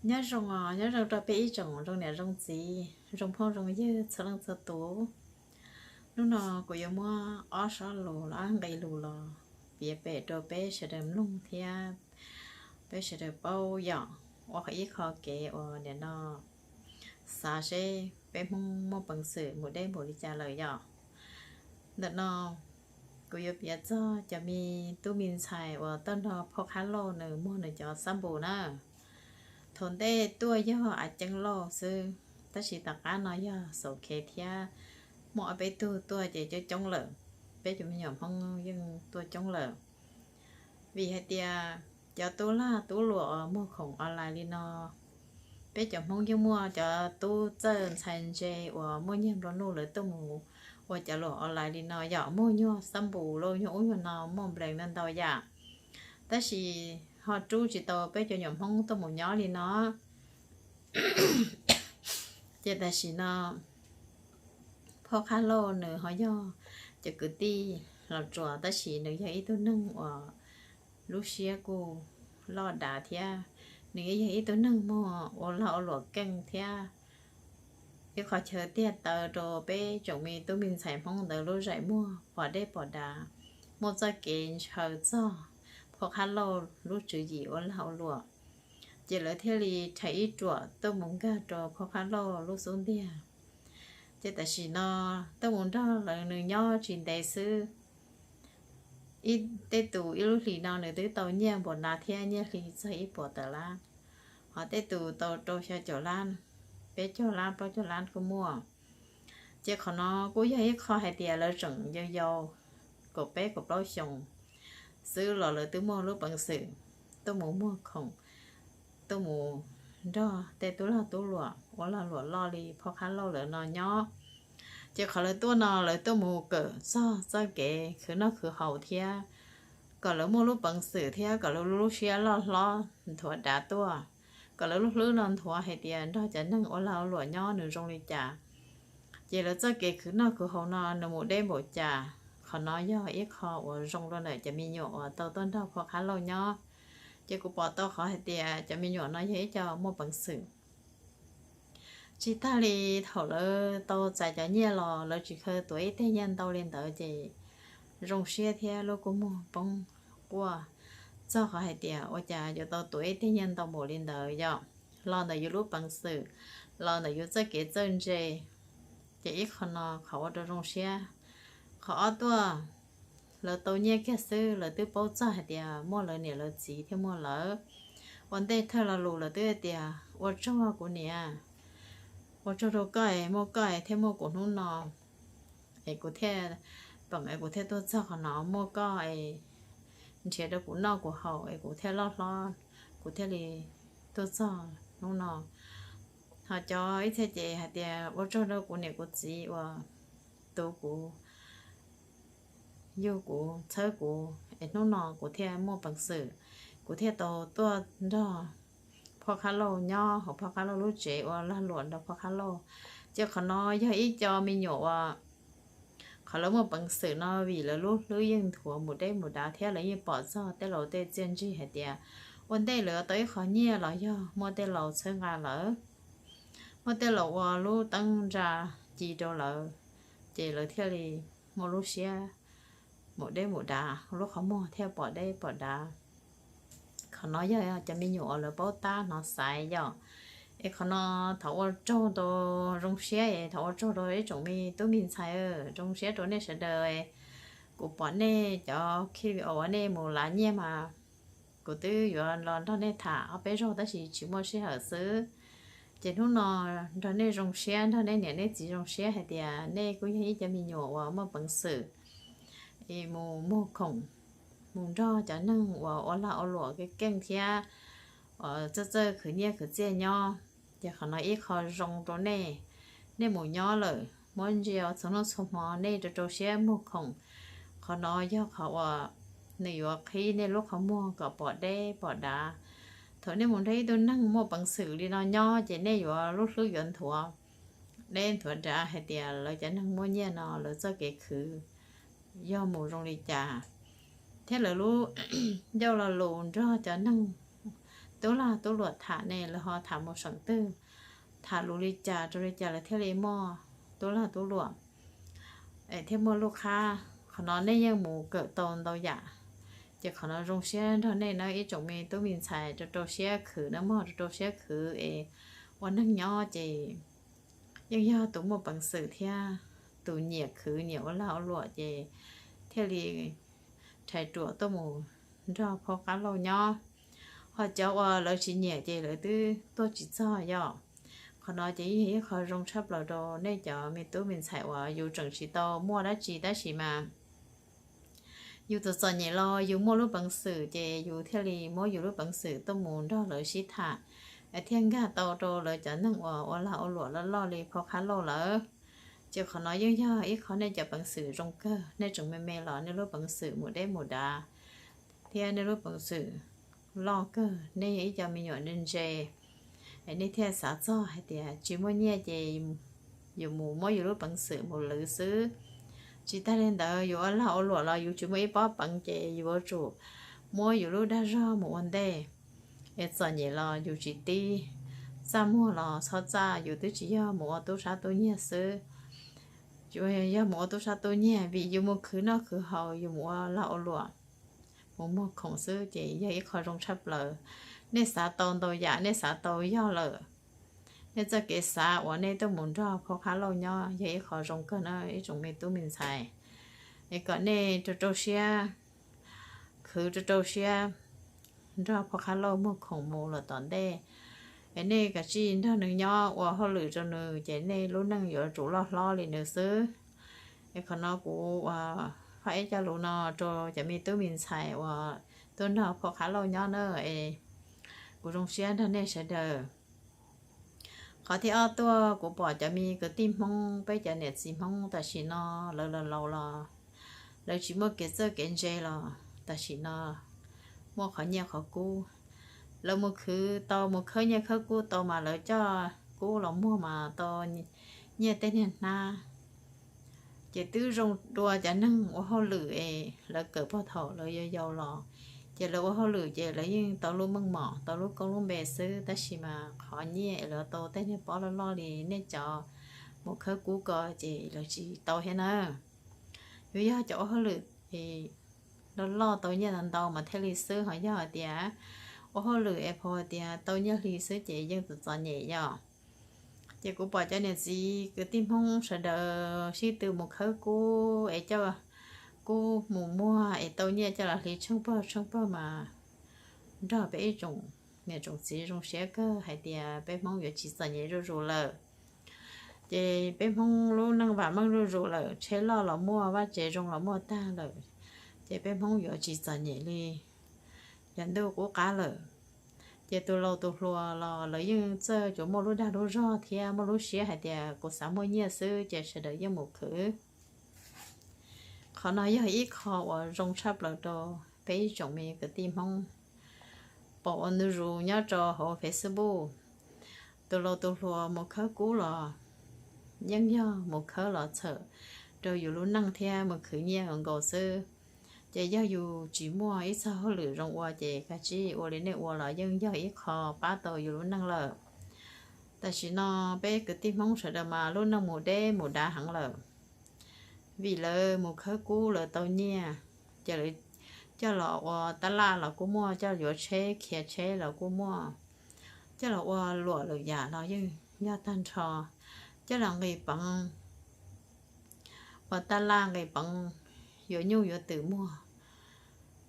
Nyob zoo os, nyob zoo rau peb ib tsoom zoo niam zoo txiv zoo phooj zoo ywg txhua leej txhua tus. Hnub no kuv yuav muab ob sob lus los ob nqe lus los piav pem rau peb sawv daws mloog thiab peb sawv daws paub yom, ua ib qho kev uas nim no xav seb peb Hmoob muaj peev xwm mus deb npaum li cas lawm yom. Ntawm no kuv yuav piav txog cov me tub me ntxhais uas tau nrog phauj Qhab Lauj nws muag nws cov xab npus na. Thaum ntej tuaj yog Av Ceeb Lauj xwb, tab sis tom qab no yog Xaum Khev thiab muaj ob peb tug tuaj ces coob coob lawm. Peb cov me nyuam Hmoob yeej tuaj coob lawm. Vim hais tias cov tub lag tub luam uas muag khoom online li no, peb cov Hmoob yeej muaj cov tub txawj ntxhais ntse uas muaj nyiaj nplua nuj lawv tuaj mus ua cov luam online li no yom, muaj nyuag xab npus los nyuag ub nyuag no, muaj nplees ntau ntau yam. Tab sis ho rub tsis tau peb cov nyuam Hmoob tuaj mus nyob li no. Ces tam sim no phauj Qhab Lauj nws ho yog cov kwv tij Los Tsuas, tab sis nws yog ib tug neeg uas lub siab kuj loj dav thiab, nws yog ib tug neeg muag ua lag ua luam keej thiab. Ib qhov chaw tiag taw rau peb tsoom me tub me ntxhais Hmoob ntawd lub zais muag pom deb pom dav, muaj txoj kev ntshaw txog phauj Qhab Lauj lub tswv yim ua lag ua luam. Ces lawv thiaj li rhais ib ruam tuaj mus nkag rau phauj Qhab Lauj lub xub ntiag. Ces tam sim no tuaj mus nrog lawv nws nyob tsis ntev xwb, ib tej tus ib lub hlis no nws twb tau nyiaj npaum na thiab, nyiaj hli txog ib puas tawm lab, ho tej tus tau rau xya caum lab, peb caug lab plaub caug lab kuj muaj. Ces qhov no kuj yog ib qho hais tias lawv tseem yau yau, kaum peb kaum plaub xyoos xwb los lawv twb muaj lub peev xwm tuaj mus muag khoom, tuaj mus nrog tej tub lag tub luam ua lag luam loj li phauj Qhab Lauj lawv no nyob. Ces qhov lawv tuaj no lawv tuaj mus kawm txog txoj kev khwv noj khwv haus thiab, kom lawv muaj lub peev xwm thiab kom lawv lub siab loj hlob nthuav dav tuaj, kom lawv lub hlwb no nthuav hais tias nrog cov neeg ua lag ua luam nyob nws zoo li cas, ces lawv txoj kev khwv noj khwv haus no nws mus deb npaum cas. Qhov no yog ib qho uas zoo rau ntawm cov me nyuam uas tau tuaj nrog phauj Qhab Lauj nyob. Ces kuv pom tau qhov hais tias cov me nyuam no yog ib co muaj peev xwm. Tsis tag li, thaum lawv tau txais cov nyiaj los lawv tsis khaws tuav ib teg nyiaj ntau li ntawd ces zoo siab thiab lub kua muag poob quaj txog qhov hais tias ua cas yuav tau tuav ib teg nyiaj ntau npaum li ntawd yom. Los ntawm yus lub peev xwm, los ntawm yus txoj kev txawj ntse, ces ib qho no qhov ua rau zoo siab. Qhov ob tuaj, lawv tau nyiaj kiag xwb lawv twb paub txog hais tias muaj lawv niam lawv txiv thiab muaj lawv. Ua ntej thawj lo lus lawv twb hais tias ua tsaug kuv niam, ua tsaug rau koj es muaj koj es thiaj muaj kuv hnub no, es kuv thiaj, pom es kuv thiaj tuaj txog qhov no, muaj koj es nrhiav rau kuv noj kuv haus es kuv thiaj loj hlob, kuv thiaj li tuaj txog hnub no. Ho cov ib txhia ces hais tias ua tsaug rau kuv niam kuv txiv uas tu kuv, yug kuv, txhawb kuv es hnub no kuv thiaj muaj peev xwm, kuv thiaj tau tuaj nrog phauj Qhab Lauj nyob hauv phauj Qhab Lauj lub tsev ua lag luam nrog phauj Qhab Lauj. Ces qhov no yog ib co me nyuam uas qhov lawv muaj peev xwm no vim lawv lub hlwb yeej nthuav mus deb mus dav thiab lawv yeej pom txog tej laus tej txiaj ntsig hais tias ua ntej lawv tau ib qho nyiaj los yog muaj tej laus txhawb nqa lawv, muaj tej laus ua lub teeb ntsa ci rau lawv, ces lawv thiaj li muaj lub siab mus deb mus dav, lub qhov muag thiaj pom deb pom dav. Qhov no yog cov me nyuam uas lawv paub tab hnov xaiv yom. Es qhov no thov ua tsaug rau, zoo siab es thov ua tsaug rau ib tsoom me tub me ntxhais, zoo siab rau nej sawv daws. Kuv pom nej cov clip uas nej mus lav nyiaj mas kuv twb yuav los nrog nej tham ob peb zaug tab sis tsis muaj sij hawm xwb. Ces hnub no nrog nej zoo siab, nrog nej niam nej txiv zoo siab hais tias nej kuj yog ib cov me nyuam uas muaj peev xwm es mus muag khoom, mus nrog cov neeg uas ua lag ua luam keej keej thiab uas txawj txawj khwv nyiaj khwv txiaj nyob. Ces qhov no ib qho zoo rau nej, nej mus nyob lawm muab ntsia txhua hnub txhua hmo nej rau rau siab muag khoom. Qhov no yog qhov uas nws yuav qhib nej lub qhov muag kom pom deb pom dav. Thaum nej mus nrog ib tug neeg muaj peev xwm li no nyob ces nej yuav lub hlwb yuav nthuav deb nthuav dav hais tias lawv cov neeg muaj nyiaj no lawv txoj kev khwv yog mus zoo li cas, thiab lawv lub ncauj lo lus nrog cov neeg tub lag tub luam tham ne, lawv ho tham mus seem twg, tham lus li cas rau li cas lawv thiaj li muaj tub lag tub luam thiab muaj lub qhab. Qhov no nej yeej mus kawm tau ntau yam, ces qhov no zoo siab nrog nej na ib tsoom me tub me ntxhais rau rau siab khwv na mog, rau rau siab khwv es ua neeg nyob ces yeej yog tus muaj peev xwm thiab tus nyiam khwv nyiam ua lag ua luam ces thiaj li rhais ruam tuaj mus nrog phab qab lauj nyob. Ho cov uas lawv tsis nyiam ces lawv twb tuaj tsis txog yom. Qhov no ces yog ib qho zoo tshaj plaws rau nej cov me tub me ntxhais uas yus tseem tsis tau muaj dab tsi tab sis mas yus txom txom nyem los yus muaj lub peev xwm ces yus thiaj li muab yus lub peev xwm tuaj mus nrog lawv sib tham, thiaj nkag tau rau lawv cov neeg uas ua lag ua luam loj loj li phab qab lauj lawm. Ces qhov no yeej yog ib qho nej cov peev xwm zoo kawg, nej tseem me me los nej lub peev xwm mus deb mus dav thiab nej lub peev xwm loj kawg, nej yog ib co me nyuam ntse ntse, nej thiaj xav txog hais tias tsis muaj nyiaj ces yus mus muab yus lub peev xwm mus lwv xwb. Tsis tas li ntawd yus ua lag ua luam los yus tsis muaj ib pob peev ces yus yuav tsum muab yus lub dag zog mus ua ntej. Es txom nyem los yus tsis tib, txaj muag los txhob txaj, yus twb tsis yog mus ua tub sab tub nyiag xwb. Yog mus ua tub sab tub nyiag vim yus mus khwv noj khwv haus, yus mus ua lag ua luam, mus muag khoom xwb ces yog ib qho zoo tshaj plaws. Nej xav tau ntau yam, nej xav tau yog lawm, nej txoj kev xav uas nej tuaj mus nrog phab qab lauj nyob yog ib qho zoo kawg na ib tsoom me tub me ntxhais. Es kom nej rau rau siab khwv, rau rau siab nrog phab qab lauj muag khoom mus los tom ntej. Es nej kav tsij nrog nws nyob ua hauj lwm rau nws ces nej lub neej yuav tsum loj hlob li nws xwb. Es qhov no kuv ua faj ib co lus no rau cov me tub me ntxhais uas tuaj nrog phab qab lauj nyob na, es kuv zoo siab nrog nej sawv daws. Qhov thib ob tuaj kuv pom cov me kwv tij Hmoob, peb cov niam txiv Hmoob tam sim no lawv laus laus los lawv tsis muaj kev txawj kev ntse los tam sim no muaj qhov nyiaj qhov kub. Lawv mus khwv tau, mus khawb nyiaj khawb kub tau mas lawv coj kub los muag mas tau nyiaj tej niag hnab. Ces twb zoo dua cov neeg ua hauj lwm es lawv kawm puag thaum lawv yau yau los, ces lawv ua hauj lwm ces lawv yeej tau lub meej mom, tau lub koob lub npe xwb, tab sis mas qhov nyiaj es lawv tau tej niag pob loj loj li nej cov mus khawb kub ko ces lawv tsis tau thiab na. Yuav yog cov ua hauj lwm es loj loj tau nyiaj ntau ntau mas thiaj li xwb, ho yog hais tias ua hauj lwm es pom hais tias tau nyiaj hli xwb ces yeej txom txom nyem yom. Ces kuv pom cov niam txiv kwv tij Hmoob sawv daws sib tw mus khawb kub es coj kub mus muag es tau nyiaj coj los hliv tsheej pawg tsheej pawg mas nrog peb ib tsoom niam tsoom txiv zoo siab kawg hais tias peb Hmoob yuav tsis txom nyem zuj zus lawm. Ces peb Hmoob lub neej vam meej zuj zus lawm, tsheb loj los muaj, vaj tsev zoo los muaj tag lawm, ces peb Hmoob yuav tsis txom nyem li yav ntuj qub qab lawm. Ces tus laus tus hluas los lawv yeej txawj tsuas muaj lub dag lub zog thiab muaj lub siab hais tias kuv xav muaj nyiaj xwb ces sawv daws yeej mus khwv. Qhov no yog ib qho uas zoo tshaj plaws rau peb ib tsoom me kwv tij Hmoob. Pom ua ntu zus nyob rau hauv Facebook, tus laus tus hluas mus khawb kub los yeej yog mus khawb los txhawm rau yus lub neej thiab mus khwv nyiaj nkaus xwb. Ces yog yus tsis muaj ib txog hauj lwm zoo ua ces kav tsij ua li nej ua los yeej yog ib qho pab tau yus lub neej lawm. Tam sim no peb kwv tij Hmoob sawv daws mas lub neej mus deb mus dav heev lawm. Vim lawv mus khawb kub lawv tau nyiaj, ces lawv coj los ua tab laj los kuj muaj, coj yuav tsheb khiav tsheb los kuj muaj, coj los ua luam lwm yam los yeej yog tag nrho, coj los nqis peev, ua tab laj nqis peev, yuav nyuj yuav twm muag,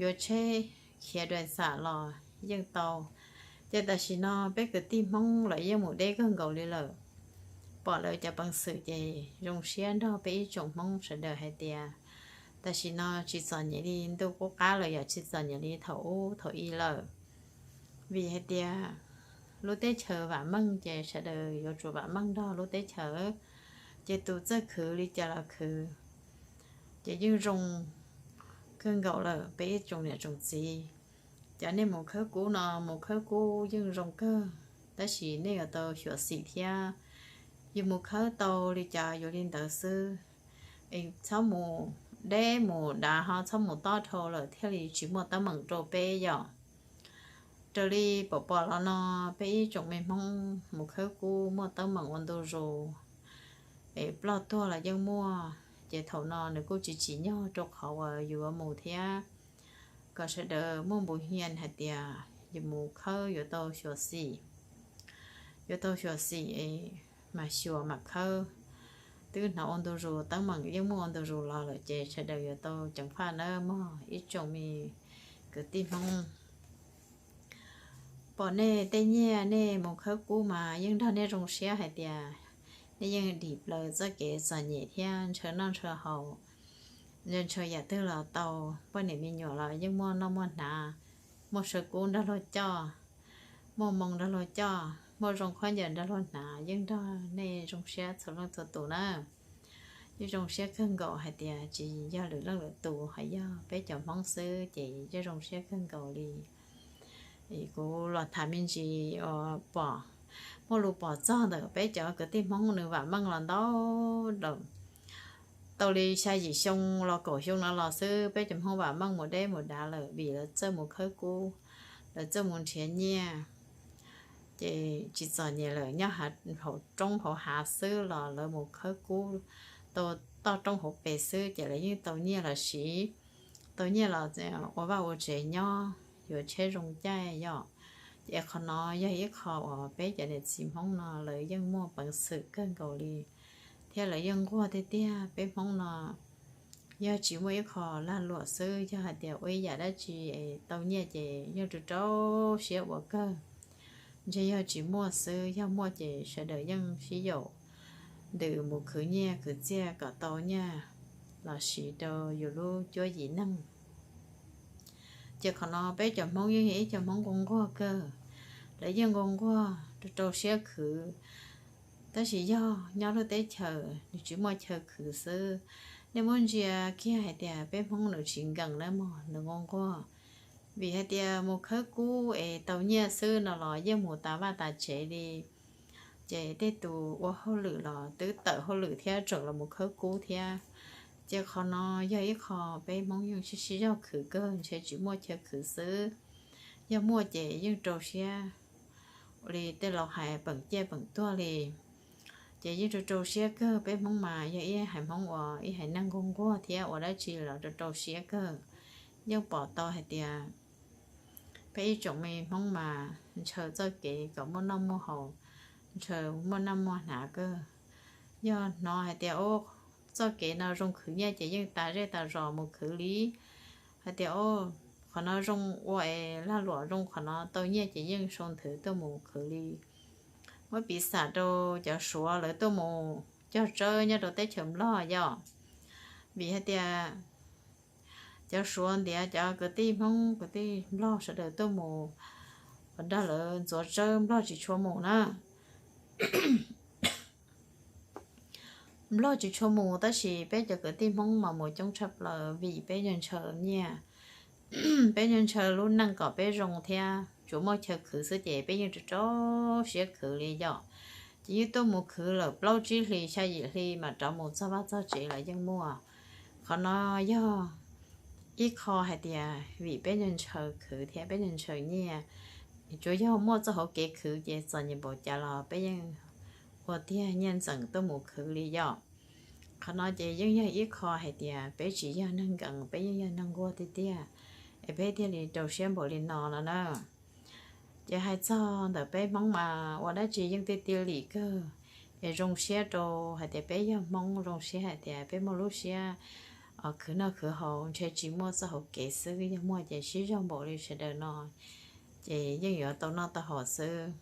yuav tsheb khiav dais xam los yeej tau. Ces tam sim no peb kwv tij Hmoob lawv yeej mus deb kawg nkaus li lawm. Pom lawv cov peev xwm ces zoo siab nrog peb ib tsoom Hmoob sawv daws hais tias tam sim no tsis txom nyem li ntuj qub qab lawm, yog tsis txom nyem li thaum ub thaum i lawm. Vim hais tias lub teb chaws vam meej ces sawv daws yuav tsum vam meej nrog lub teb chaws. Ces tus txawj khwv li cas los khwv, ces yeej zoo kawg nkaus lawm peb ib tsoom niam tsoom txiv. Cov nej mus khawb kub no, mus khawb kub yeej zoo kawg, tab sis nej yuav tau xyuam xim thiab. Yus mus khawb tau li cas yuav li ntawd xwb. Txhob mus deb mus dav ho txhob mus tob dhau lawm thiaj li tsis muaj teeb meem rau peb yom. Raws li pom pom los no, peb ib tsoom me Hmoob mus khawb kub muaj teeb meem ua ntu zus, es ploj tuag los yeej muaj. Ces thaum no nws kuj tsis tsim nyog rau qhov uas yus yuav mus thiab, kom sawv daws muaj npu hias hais tias yus mus khawb yuav tau xyuam xim, yuav tau xyuam xim es mam xyuas mam khawb. Twb hnov ua ntu zus, teeb meem yeej muaj ua ntu zus los lawm ces sawv daws yuav tau ceev faj nawb mog ib tsoom me kwv tij Hmoob. Pom nej tej nyiaj nej mus khawb kub mas yeej nrog nej zoo siab hais tias nej yeej dim plaws txoj kev txom nyem thiab ntshaw noj ntshaw haus, ntshaw ntshaw yam twg los tau, poj niam me nyuam los yeej muaj noj muaj hnav, muaj saw kub nrog luag coj, muaj moo nrog luag coj, muaj zoo khaub ncaws nrog luag hnav, yeej nrog nej zoo siab txhua leej txhua tus na. Yeej zoo siab kawg nkaus hais tias tsis yog lwm leej lwm tus, hos yog peb cov Hmoob xwb ces yeej zoo siab kawg nkaus li. Kuv los tham me ntsis uas pom, muaj lus pom txog ntawm peb cov kwv tij Hmoob nws vam meej los ntau lawm. Tau li xya yim xyoo los kaum xyoo no los xwb peb cov Hmoob vam meej mus deb mus dav lawm vim lawv txawj mus khawb kub, lawv txawj mus nrhiav nyiaj. Ces tsis txom nyem lawm, nyob hauv roob hauv hav xwb los lawv mus khawb kub tau toj roob hauv pes xwb ces lawv yeej tau nyiaj los siv, tau nyiaj los ua vaj ua tsev nyob, yuav tsheb zoo caij yom. Ces qhov no yog ib qho uas peb cov niam txiv Hmoob no lawv yeej muaj peev xwm kawg nkaus li, thiab lawv yeej nquag tiag tiag. Peb Hmoob no yog tsis muaj ib qho lag luam xwb, yog hais tias ua ib yam dab tsi es tau nyiaj ces yeej rau rau siab ua kawg. Ntshe yog tsis muaj xwb, yog muaj ces sawv daws yeej sib yaum ntws mus khwv nyiaj khwv txiaj kom tau nyiaj los siv rau yus lub cuab yim neej. Ces qhov no peb cov Hmoob yeej yog ib cov Hmoob nquag nquag kawg, lawv yeej nquag nquag rau rau siab khwv. Tab sis yog nyob lub teb chaws nws tsis muaj chaw khwv xwb. Nej muab ntsia kiag hais tias peb Hmoob nws tsis nkees nawb mog, nws nquag nquag. Vim hais tias mus khawb kub es tau nyiaj xwb no los yeej mus tas vaj tas tsev li. Ces tej tus ua hauj lwm los twb tawm hauj lwm thiab tseem los mus khawb kub thiab. Ces qhov no yog ib qho peb Hmoob yeej sib sib zog khwv kawg, ntshe tsis muaj chaw khwv xwb. Yog muaj ces yeej rau siab li tej laus hais peem ciaj peem tuag li. Ces yeej rau rau siab kawg, peb Hmoob mas yog ib haiv Hmoob uas ib haiv neeg nquag nquag thiab ua dab tsi los rau rau siab kawg. Yeej pom tau hais tias peb ib tsoom me Hmoob mas ntshaw txoj kev kom muaj noj muaj haus, ntshaw muaj noj muaj hnav kawg. Yog hnov hais tias txoj kev no zoo khwv nyiaj ces yeej tas zej tas zos mus khwv li. Hais tias qhov no zoo ua es lag luam zoo, qhov no tau nyiaj ces yeej sau nthwv tuaj mus khwv li. Muab piv xam rau cov Suav lawv tuaj mus cog tsawb nyob rau teb chaws Nplog yom. Vim hais tias cov Suav ntiav cov kwv tij Hmoob kwv tij Nplog sawv daws tuaj mus, nrog lawv ntxuav tsawb, Nplog tsis tshua mus na. Nplog tsis tshua mus tab sis peb cov kwv tij Hmoob mas mus coob tshaj plaws vim peb ntshaw nyiaj, peb ntshaw lub neej kom peb zoo thiab tsuas muaj chaw khwv xwb ces peb yeej rau rau siab khwv li yom. Ces yeej tuaj mus khwv lawm plaub tsib hlis xya yim hli mam rov mus txog vaj txog tsev los yeej muaj. Qhov no yog ib qho hais tias vim peb ntshaw khwv thiab peb ntshaw nyiaj, tsuas yog muaj txoj hauv kev khwv ces txom nyem npaum cas los peb yeej ua tiag nyiaj ntxeem tuaj mus khwv li yom. Qhov no ces yeej yog ib qho hais tias peb tsis yog neeg nkees, peb yeej yog neeg nquag tiag tiag, es peb thiaj li rau siab npaum li no no na. Ces hais txog ntawm peb Hmoob mas ua dab tsi yeej tiag tiag lim kawg, es zoo siab rau hais tias peb yog Hmoob, zoo siab hais tias peb muaj lub siab khwv noj khwv haus, ntshe tsis muaj txoj hauv kev xwb, yog muaj ces sib zog npaum li sawv daws no ces yeej yuav tau noj tau haus xwb.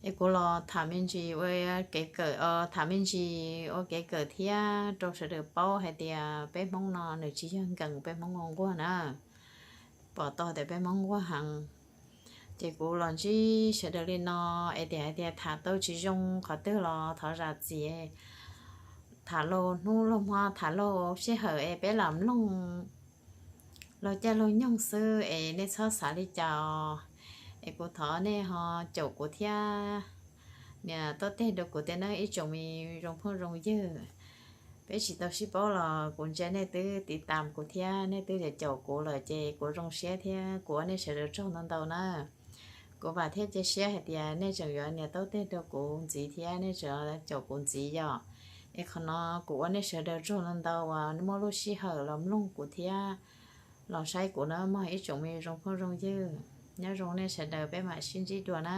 Es kuv los tham me ntsis ua kev kawm, tham me ntsis ua kev kawm thiab rau sawv daws paub hais tias peb Hmoob no nws tsis yog nkees, peb Hmoob nquag nquag na. Pom tau tias peb Hmoob nquag heev. Ces kuv los ntsib sawv daws li no, es tias hais tias tham tau tsis zoo qhov twg los thov zam txim. Tham laug hnub laug hmo, tham laug sij hawm es peb lam mloog laug caij laug nyoog xwb es nej txhob xav li cas. Es kuv thov nej ho caum kuv thiab nias tuaj teg rau kuv tiag nawb ib tsoom me zoo phooj zoo ywg. Peb tsis tau sib paub los kuv ntsia nej twb tiv tam kuv thiab nej twb caum kuv lawm ces kuv zoo siab thiab kuv ua nej sawv daws tsaug ntau ntau na. Kuv vam thiab cia siab hais tias nej tseem yuav nias taub teg rau kuv ntxiv thiab nej tseem caum kuv ntxiv yom. Es qhov no kuv ua nej sawv daws tsaug ntau ntau uas muaj lub sij hawm los mloog kuv thiab los saib kuv na mog ib tsoom me zoo phooj zoo ywg. Nyob zoo nej sawv daws peb mam sib ntsib dua na.